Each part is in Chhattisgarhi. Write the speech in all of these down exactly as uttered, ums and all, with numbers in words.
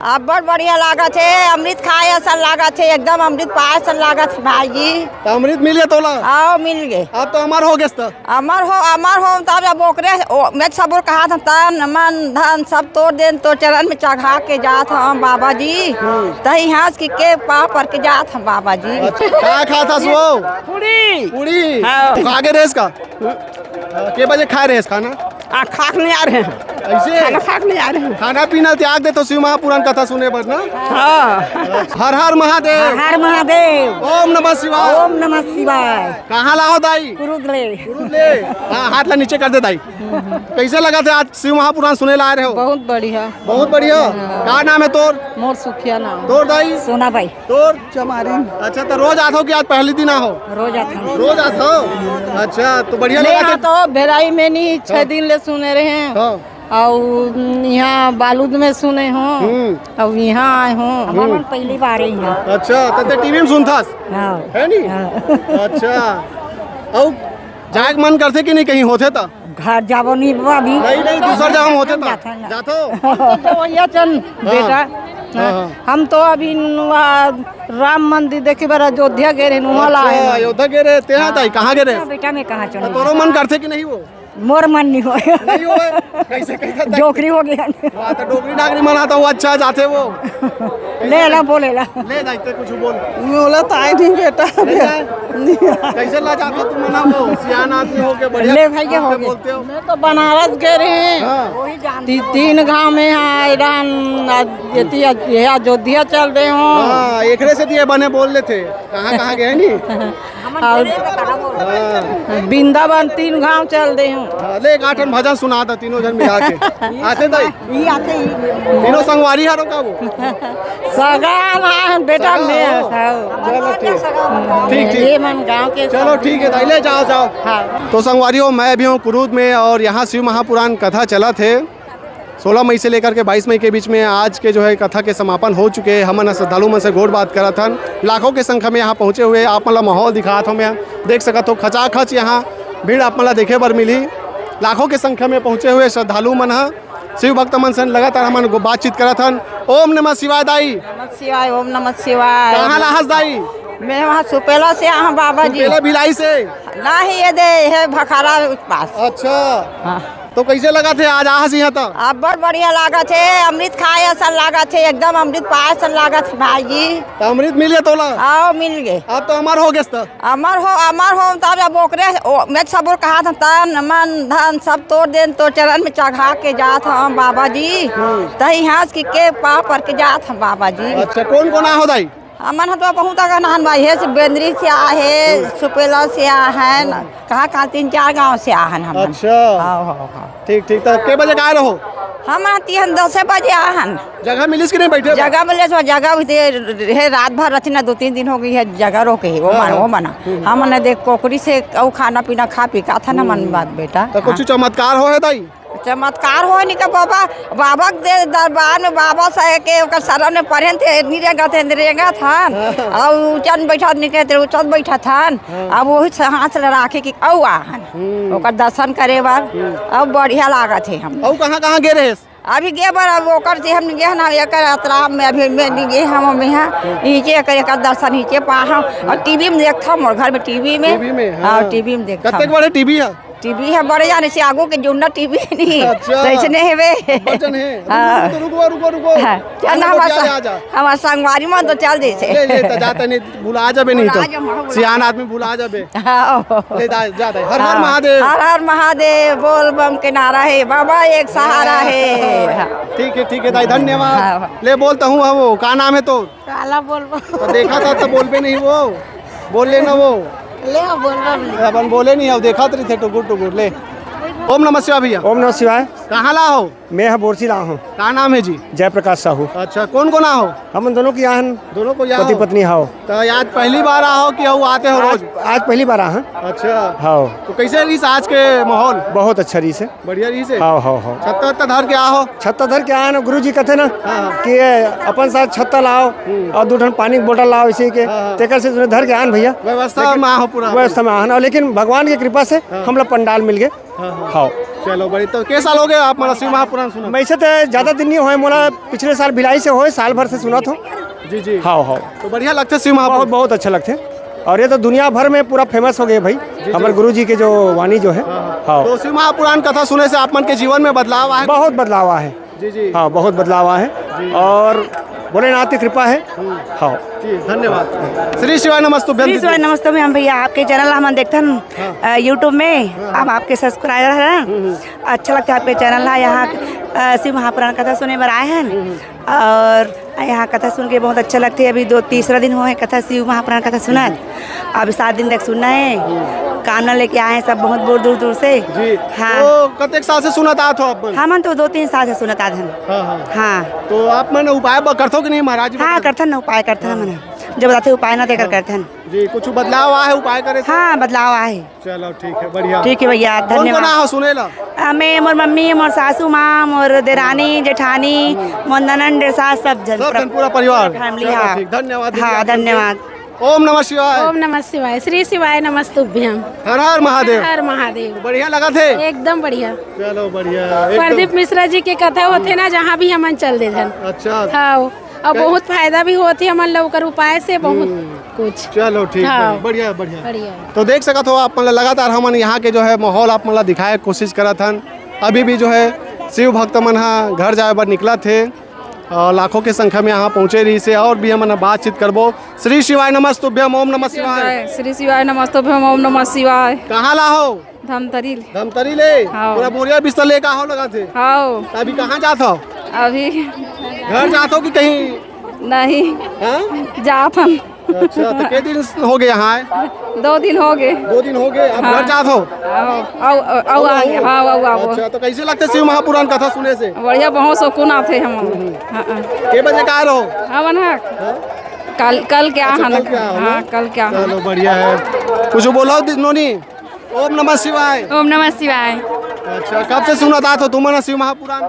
अब्बड़ बढ़िया लागत हे, अमृत खाए असन लागत हे, एकदम अमृत पाए असन लागत हे भाई जी। त अमृत मिल गे तोला? आओ, मिल गे। अब तो अमर हो गेस त। अमर हो, अमर हो, तब अब ओकरे, ओ, मैं सबुर कहा था, "तन, मन, धन सब तोर देन, तोर चरण में चढ़ा के जात हम बाबा जी।" हम्म। तही हंस के, के पाँव पर के जात हम बाबा जी। अच्छा, का खात हस वो? पूड़ी। पूड़ी? हाँ। तू खा के रेस का? के बजे खाए रहेस खाना? आ, खाक नहीं आ रहे हैं। ऐसे? खाना खाक नहीं आ रहे हैं। खाना पीना त्याग दे तो शिव महापुराण कथा सुने बर ना? हाँ। हर हर महादेव। हर हर महादेव। ओम नमः शिवाय। ओम नमः शिवाय। कहाँ ला हो दाई? कुरुद ले। कुरुद ले। हाँ, हाथ ला नीचे कर दे दाई। कैसे लगथे आज शिव महापुराण सुने ला आए रहे हो? बहुत बढ़िया। बहुत बढ़िया। हाँ। का नाम है तोर? मोर सुखिया नाम। तोर दाई? सोना बाई। तोर? चमारिन। अच्छा, तो रोज आथो कि आज पहली दिन आहो? रोज आथो। रोज आथो? अच्छा, तो बढ़िया ले लगा हाँ, थे? तो भेलाई में नहीं, छह हाँ। दिन ले सुने रहे हैं। हाँ। और यहाँ बालूद में सुने हो, हम्म। और यहाँ आए हो। हमार हम्म। मन पहली बार है यहाँ। अच्छा, तो ते टीवी में सुनथस? हाँ। है नी? हाँ। अच्छा, और जाए के मन करथे कि नहीं कहीं होथे त? घर जाबो नहीं बाबा अभी। नहीं, नहीं, दूसर जगह में होथे त। जाथन ना। जाथो? हम तो देवैया चंद हाँ। बेटा। हाँ, हाँ। हम तो अभी वहाँ राम मंदिर देखे बर अयोध्या गए रहे, वहाँ ला अच्छा, आए हैं। अयोध्या गए रहे, ते हाँ हाँ। ताई, कहाँ गए रहे? हाँ, बेटा, मैं कहाँ चलूँ? तोरो मन करथे कि नहीं वो? मोर मन नहीं होय। नहीं होय? कैसे, कैसे ताई? डोकरी हो गया। हाँ, तो डोकरी डाकरी मन आता वो अच्छा जाथे वो। ले ला, बोले ला। ले दाई, ते कुछ बोल। मोला ताई नहीं बेटा। ले जा। कैसे ला जाता तुम ना वो? सियान आदमी हो के बढ़िया ले भैया, हो गए। बोलते हो। मैं तो बनारस गए रहे हैं। हाँ। ती-, तीन गांव में यहाँ ऐलान, आ, ये ती-, ये अयोध्या चल रहे हो। हाँ, एकरे से दिए बने बोल लेते। कहाँ, कहाँ गए नी? और हाँ। वृंदावन तीन गांव चल रहे हो। हाँ, ले एक आठ ठन भजन सुना दो तीनों जन मिला के। आते दाई? ई आते ही। तीनों संगवारी हरो का वो? सगा ना है बेटा, सगा मैं हो? हाँ। चलो ठीक। ठीक, ठीक। ये मन गांव के चलो सब ठीक है दाई, ले जाओ, जाओ। हाँ। तो संगवारी हो, मैं भी हूँ कुरुद में और यहाँ शिव महापुराण कथा चलत हे। सोलह मई से लेकर के बाईस मई के बीच में आज के जो है कथा के समापन हो चुके हैं। हमन श्रद्धालु मन से गोठ बात करत हन, लाखों के संख्या में यहाँ पहुँचे हुए आप मन ला माहौल दिखात हूँ मैं, देख सकत हो खचाखच यहाँ भीड़ आप मन ला देखे बर मिली। लाखों के संख्या में पहुँचे हुए श्रद्धालु मन ह शिव भक्त मन से लगातार हमन गो-, बातचीत करत हन। ओम नमः शिवाय दाई। नमः शिवाय, ओम नमः शिवाय। कहाँ ला हस दाई? मैं वहाँ सुपेला से आहा बाबा जी। सुपेला भिलाई से? नहीं, ये दे, ये भखारा पास। अच्छा। हाँ। तो कैसे लगथे आज आहस यहाँ त? अब्बड़ बढ़िया लागत हे, अमृत खाए असन लागत हे, एकदम अमृत पाए असन लागत हे भाई जी। त अमृत मिल गे तोला? आओ, मिल गे। अब तो अमर हो गेस त? अमर हो, अमर हो, तब अब ओकरे, ओ, मैं सबुर कहा था, "तन, मन, धन सब तोर देन, तोर चरण में चढ़ा के जात हम बाबा जी।" हम्म। तही हंस के, के पाँव पर के जात हम बाबा जी। अच्छा, कौन कौन आहो दाई? हमन ह तो बहुत अकन आन भाई हे, से बेंदरी से आहे, हम्म। सुपेला से आहन, हम्म। कहाँ, कहाँ तीन चार गांव से आहन हमन। अच्छा। हाँ, हाँ, हाँ। ठीक, ठीक। त के बजे का आए रहो? हमन तिहन दसे बजे आहन। जगह मिलिस कि नहीं बैठे बर? जगह मिलिस, वो जगह उते हे, रात भर रहती ना, दो तीन दिन हो गई है जगह रोके हे, वो हाँ, मन, हाँ। वो मना। हम्म। हमन देख कोकरी से अउ खाना पीना खा पी का था ना मन हम्म। बात बेटा। त कुछ हाँ। चमत्कार हो है दाई? चमत्कार होय नी का बाबा, बाबा के दे दरबार में बाबा से के ओकर शरण में पढ़ेन ते नी रेंगत हे, रेंगत हन। हाँ। अउ उचन बैठत नी कहते, उचन बैठत हन। हाँ। अब वही से हाथ लड़ा के कि अउ आहन। हम्म। ओकर दर्शन करे बर। हम्म। अब बढ़िया लागत हे हम। अउ कहाँ, कहाँ गे रहेस? अभी गे बर अब ओकर से हम गे हन, एकर अतराम में अभी मैं नी गे हम, हम यहाँ। हम्म। इचे एकर, एकर दर्शन इचे पाहम। अउ टीवी में देखथम, मोर घर में टीवी में। टीवी में, हाँ, हाँ। टीवी में देखथम। कतेक बड़े टीवी है? टीवी हे बड़े जाने से आगू के जुन्ना टीवी हे नहीं। अच्छा। तैसने हेवे। अब्बड़ जन हे। हाँ। रुको, रुको, रुको, रुको। हाँ। चल ना, अरे, हमार बतिया, सा-, आजा। हमार संगवारी मन तो चल जैसे। ले, ले, त जाता नहीं, भुला जाबे नहीं तो। भुला जा, भुला जा। सियान आदमी भुला जाबे। हाँ। ले, जा, जा, जा। हर हर हाँ। महादेव। हर हर महादेव, बोल बम के नारा हे, बाबा एक सहारा हे। हाँ। ठीक है, ठीक है, दाई, धन्यवाद। हाँ, हाँ। ले, बोलता हूँ, वो, का नाम है तो? काला बोलबो। त देखा था त बोलबे नहीं वो। बोल लेना वो। ले बोलबो नहीं। अपन बोले नहीं, अब देखा तरी थे टुकुर टुकुर। ले। ओम नमः शिवाय भैया। ओम नमः शिवाय। कहाँ ला हो? मैं ह बोरसी ला हूँ। का नाम है जी? जयप्रकाश साहू। अच्छा, कौन कौन आहो? हमन दोनों की आहन। दोनों को यहाँ पति हो? पत्नी हाव। त आज पहली बार आहो कि हो आते हो आज, रोज? आज पहली बार आहा। अच्छा। हाव। तो कैसे रहीस आज के माहौल? बहुत अच्छा रहीस हे। बढ़िया रहीस हे? हाव, हाव, हाव। छत्ता वत्ता धर के आहो? छत्ता धर के आन, गुरुजी कहते ना हाँ, हाँ। कि ये अपन साथ छत्ता लाओ हम्म। और दो ठन पानी के बोतल लाओ इसी के। हाँ, हाँ। तेकर से धर के आन भैया। व्यवस्था में आहो पूरा? व्यवस्था में आहो, लेकिन भगवान की कृपा से हाँ। हम लोग पंडाल मिल गए। हाँ, हाँ। हाव। चलो, बड़ी तो के साल हो गए आप मन शिव महापुराण सुनत? वैसे तो ज्यादा दिन नहीं होए मोला, पिछले साल भिलाई से होए, साल भर से सुनत हो। जी, जी। हाँ, हाँ। तो बढ़िया लगथे शिव महापुराण? बहुत, बहुत अच्छा लगथे। और ये तो दुनिया भर में पूरा फेमस हो गए भाई, जी, जी। हमारे गुरु जी के जो वाणी जो है। हाँ, हाँ। हाँ। तो शिव महापुराण कथा सुने से आप मन के जीवन में बदलाव आए? बहुत बदलाव आए। जी, जी। हाँ, बहुत बदलाव आए। जी। और भोलेनाथ की कृपा है। हम्म। हाँ। जी, धन्यवाद। श्री शिवाय नमस्तुभ्यं श्री दीदी। शिवाय नमस्तुभ्यं भैया, आपके चैनल हमन देखथन, हाँ। अ, YouTube में, हाँ, हाँ। हम आपके सब्सक्राइबर हैं। हम्म, हम्म। अच्छा लगता है आपके चैनल है, यहाँ, अ, शिव महापुराण कथा सुने बर आए हैं। हम्म, हम्म। और यहाँ कथा सुन के बहुत अच्छा लगथे। अभी दो तीसरा दिन होए हे कथा, शिव महापुराण कथा सुनत। अभी सात दिन तक सुनना है। कामना लेके आए हैं सब बहुत दूर दूर दूर से। जी। हाँ। तो कतेक साल से सुनत आत हो आप मन? हमन तो दो तीन साल से सुनत आत हन। हाँ, हाँ। हाँ। तो आप मन उपाय ब-, करथो कि नहीं महाराज जी हाँ, बताथे? करथन ना उपाय करथन हाँ। हमन। जब बताथे उपाय ना देकर हाँ। करथन। जी, कुछ बदलाव आए हे उपाय करे से? हाँ, बदलाव आए हे। चलो, ठीक है, बढ़िया। ठीक है भैया, कौन धन्यवाद। कौन आए हो सुने ला? अ, मैं, मोर मम्मी, मोर सासू माँ, मोर देरानी, जेठानी, मोर ननंद, सास, सब जन, सब पूरा जन, पूरा परिवार। फैमिली, चलो, हाँ। ठीक, धन्यवाद दीदी, हाँ, आप लोग के। धन्यवाद। ओम नमः शिवाय। ओम नमः शिवाय। श्री शिवाय नमस्तुभ्यम। हर हर महादेव। हर हर महादेव। बढ़िया लगथे? एकदम बढ़िया। चलो, बढ़िया, एकदम। प्रदीप मिश्रा जी के कथा होथे ना, जहाँ भी हमन चल देथन। अच्छा। हाँ। अउ बहुत फायदा भी होत हे हमन ला ओकर उपाय से, बहुत हम्म। कुछ। चलो ठीक, हाँ। बढ़िया, बढ़िया। बढ़िया। तो देख सकत हो आप मन ला लगातार हमन यहाँ के जो है माहौल आप मन ला दिखाए के कोशिश करत हन। अभी भी जो है शिव भक्त मन हा घर जाए बर निकलत हे और लाखों के संख्या में यहाँ पहुँचे रहिस हे और भी हमन बातचीत करबो। श्री शिवाय नमस्तुभ्यम, ओम नमः शिवाय। जय श्री शिवाय नमस्तुभ्यम, ओम नमः शिवाय। कहाँ ला हो? धमतरी ले। धमतरी ले? हाँ। पूरा बोरिया बिस्तर ले का हो लगाथे? हाँ। त अभी कहाँ जात हो? अभी घर जात हो कि कहीं? नहीं। हाँ? जात हन। अच्छा, तो के दिन हो गए यहाँ आए? दो दिन हो गए। दो दिन हो गए, अब हाँ। घर जात हो? हाँ, आओ, आओ, आओ, आओ, आगे। आओ। हाँ, आओ, आओ। अच्छा, तो कैसे लगथे शिव महापुराण कथा सुने से? बढ़िया, बहुत सुकून आथे हम। हम्म। हाँ, हाँ। के बजे का रहो? हमन ह? हाँ? कल, कल क्या अच्छा, हन? कल क्या हो हाँ, ना? कल क्या हन? चलो, बढ़िया है। कुछ बोलो दि-, नोनी। ओम नमः शिवाय। ओम नमः शिवाय। अच्छा, कब से सुनत आत हो तुमन शिव महापुराण?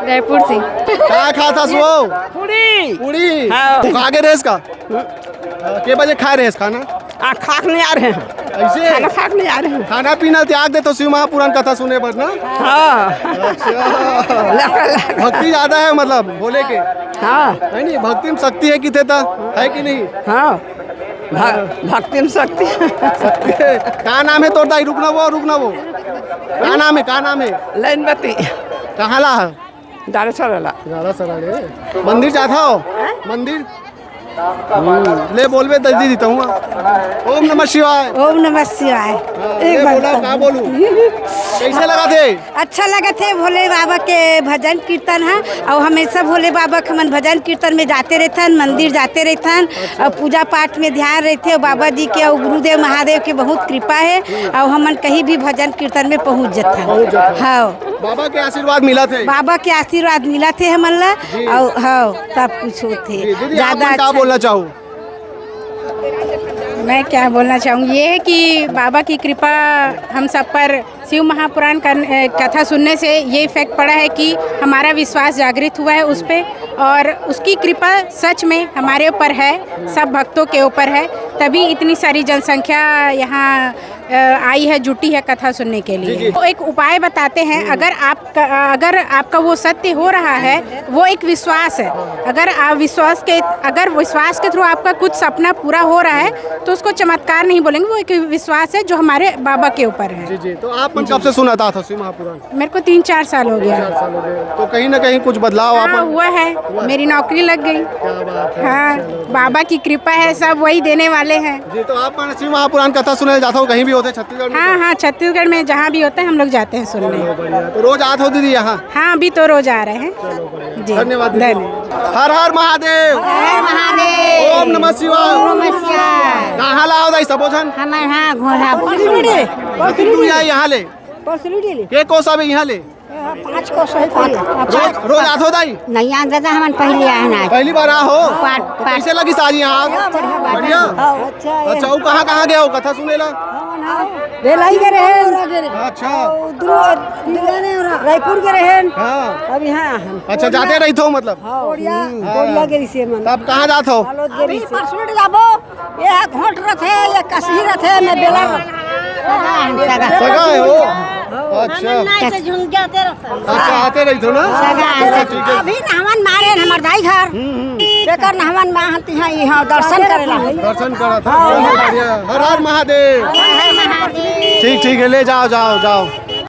रायपुर से। का खात हस वो? पूरी। पूरी? हाँ। तू खा के रेस का? हाँ, के बजे खाए रेस खाना? आ, खाक नहीं आ रहे हैं। ऐसे? खाना खाक नहीं आ रहे हैं। खाना पीना त्याग दे तो शिव महापुराण कथा सुने बर ना? हाँ। अच्छा। लगा, लगा। भक्ति ज्यादा है मतलब भोले के? हाँ। है नहीं? भक्ति में शक्ति है कि थे तो? है कि नहीं? हाँ। भ-, भक्ति में शक्ति। का नाम है तोर दाई? रुकना वो, रुकना वो। का नाम है, का नाम है? लैनबती। कहाँ ला है? डालेसर ला। डालेसर ले। मंदिर जात हो? हाँ? मंदिर? हम्म, ले बोलबे दीदी, दीदी, तहूँ। ओम नमः शिवाय। ओम नमः शिवाय। हाँ, एक ले बार बोला, तो। का बोलूँ? कैसे लगा थे? अच्छा लगत हे, भोले बाबा के भजन कीर्तन ह, अउ हमेशा भोले बाबा के हमन भजन कीर्तन में जाते रहिथन, मंदिर जाते रहिथन, अउ पूजा पाठ में ध्यान रहिथे, अउ बाबा जी के अउ गुरुदेव महादेव के बहुत कृपा हे, अउ हमन कहीं भी भजन कीर्तन में पहुँच जथन। पहुँच जथन। हाँ। बाबा के आशीर्वाद मिलत हे। बाबा के आशीर्वाद मिलत हे हमन ला, जी। अउ हाँ, सब कुछ होत हे। जी, दीदी, आप ज्यादा मन का अच्छा बोलना चाहो? मैं क्या बोलना चाहूँगी, ये है कि बाबा की कृपा हम सब पर, शिव महापुराण कर, अ, कथा सुनने से ये इफेक्ट पड़ा है कि हमारा विश्वास जागृत हुआ है उस पे, और उसकी कृपा सच में हमारे ऊपर है, सब भक्तों के ऊपर है, तभी इतनी सारी जनसंख्या यहाँ, अ, आई है, जुटी है कथा सुनने के लिए। जी, जी। वो एक उपाय बताते हैं, हम्म। अगर आप क-, अगर आपका वो सत्य हो रहा है, वो एक विश्वास है। अगर आप विश्वास के, अगर विश्वास के थ्रू आपका कुछ सपना पूरा हो रहा है, तो उसको चमत्कार नहीं बोलेंगे, वो एक विश्वास है जो हमारे बाबा के ऊपर है। जी, जी। तो आप मन जी। कब से सुनत आत हो शिव महापुराण? मेरे को तीन चार साल हो गया। चार साल हो गए। तो कहीं ना कहीं कुछ बदलाव हाँ, आपन हुआ है। हुआ है। मेरी नौकरी लग गई। क्या बात है। हाँ, चलो, बढ़िया। बाबा की कृपा है, सब वही देने वाले हैं। जी, तो आप मन शिव महापुराण कथा सुने जात हो, कहीं भी होते छत्तीसगढ़ में हाँ, तो? हाँ, छत्तीसगढ़ में जहाँ भी होते हैं, हम लोग जाते हैं सुनने। चलो, बढ़िया। तो रोज आत हो दीदी यहाँ? हाँ, अभी तो रोज आ रहे हैं। चलो, बढ़िया। जी, धन्यवाद दीदी। धन्यवाद। हर हर महादेव। हर हर महादेव। ओम नमः शिवाय। ओम नमः शिवाय। कहाँ ला हो दाई सबो झन? हम यहाँ घोड़ा। कितनी दूर है यहाँ ले? परसुली डेली। के कोस अब यहाँ ले? पाँच कोस है, पाँच। रोज, रोज आत हो दाई? नहीं आत दादा, हमन पहली आए हैं आज। पहली बार आ हो? पाठ, तो पाठ। कैसे लगी सारी यहाँ? बढ़िया बात है। बढ़िया? हाँ। अच्छा, अच्छा, वो कहाँ, कहाँ गए हो कथा सुने ला? बेलाई के रहे। अच्छा। रायपुर के रहे। हाँ। अब यहाँ आए हैं। अच्छा, जाते रहिथो मतलब? हाँ। बढ़िया। हाँ। बढ़िया के इसे मन। तब कहाँ जात हो? बालोद के अभी इसे। परसुली जाबो। ये ह घोट रथे, ये कसही रथे, मैं बेला रथे। सगा है वो? अच्छा। हमन नाई से झुंझाते रहथन। अच्छा, आते रहिथो ना? सगा अच्छा, ठीक है। अभी नहवन मारे हन हमर दाई घर। हम्म, हम्म। तेकर नहवन मारत हन, इहाँ दर्शन करेला। दर्शन करत हन। हाँ। बहुत बढ़िया। हर हर महादेव। हर हर महादेव। ठीक, ठीक है, ले जाओ, जाओ, जाओ।